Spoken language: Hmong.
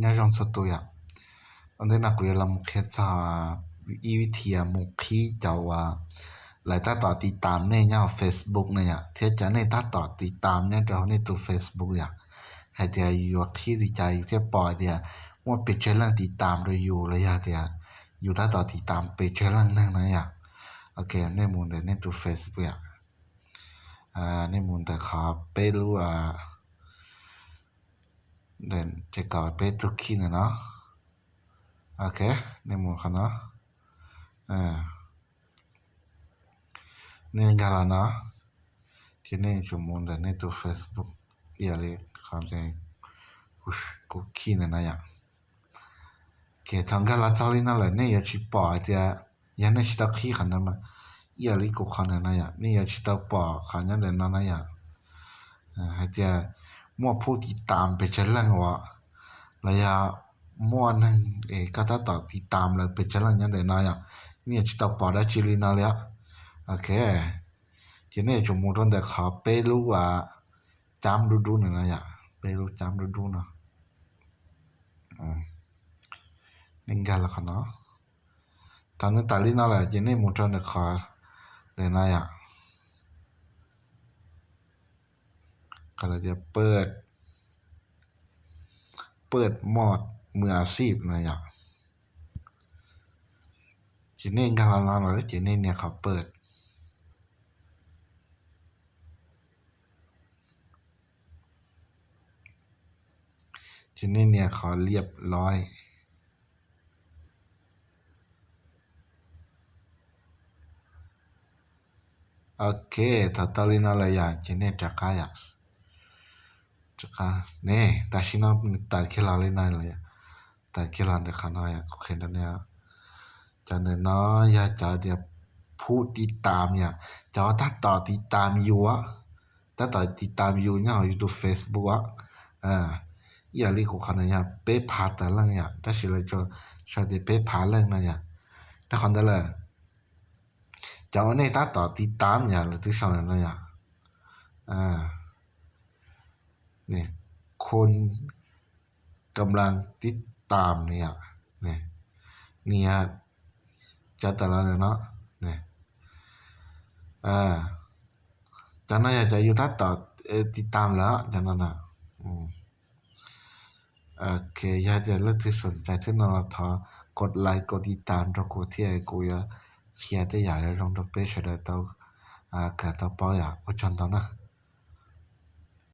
Nyob zoo txhua tus yom. Ua ntej no kuv yuav los mus qhia txog ib vib thi mus qhib cov uas lawv tab tom tiv tam nej nyob hauv Facebook na yom, thiab cov nej tab tom tiv tam nyob rau hauv nej tus Facebook yom, hais tias yuav qhib li cas yus thiaj pom tias muaj pes tsawg leej tiv tam rau yus los yog tias yus tab tom tiv tam pes tsawg leej neeg na yom. Ok, nej mus ntawm nej tus Facebook yom. Nej mus ntawm qhov peb lub, ces kom peb tug khij ntawm no. Ok, nej mus qhov no. Nej nkag los no, ces nej yuav tsum mus ntawm nej tus Facebook ib yam li qhov kuv khij ntawm no yom. Ces thaum nkag los txog li no lawm nej yuav tsis pom hais tias, yog nej tsis tau qhib qhov ntawd mas ib yam li kuv qhov ntawm no yom, nej yuav tsis tau pom qhov nyob ntawm no na yom. Hais tias muaj phub tiv tam pes tsawg leej uas, los yog muaj neeg es koj tab tom tiv tam lawv pes tsawg leej nyob ntawm no yom, nej yuav tsis tau pom dab tsi li no li os. Ok, ces nej yuav tsum mus rau ntawm qhov peb lub cab dub dub no no yom, peb lub cab dub dub no. Nej nkag los qhov no. Thaum nws tawm li no lawm ces nej mus rau ntawm qhov ntawm no yom, qhov lawv tias เปิดโหมดมืออาชีพ no yom. Ces nej nkag los no lawm ces nej nias qhov เปิด. Ces nej nias qhov เรียบร้อย. Ok, thaum tau li no lawm yom ces nej rov qab yom. Rov qab ne, tam sim no nws tawm kiag los li no lawm yom. Tawm kiag los ntawm qhov no yom, kuv qhia rau nej. Cov ntawm no yog cov tias phub tiv tam yom, cov tab tom tiv tam yus, tab tom tiv tam yus nyob hauv yus tus Facebook. Ib yam li kuv qhov no yog peb phav tawm leej yom, tab sis lawv sau tias peb phav leej no yom. Rau qhov ntawd lawm, cov uas nej tab tom tiv tam yom, lawv twb sau no yom. คนกำลังติดตาม no yom. Nias cov tawm los no. Cov no yog cov yus tab tom tiv tam lawm cov no na. Ok, yog tias leej twg xom cai thiab no los thov กดไลค์ กดติดตาม rau kuv thiab kuv yuav qhia tej yam zoo zoo rau peb sawv daws tau kawm tau paub yom. Ua tsaug ntau na.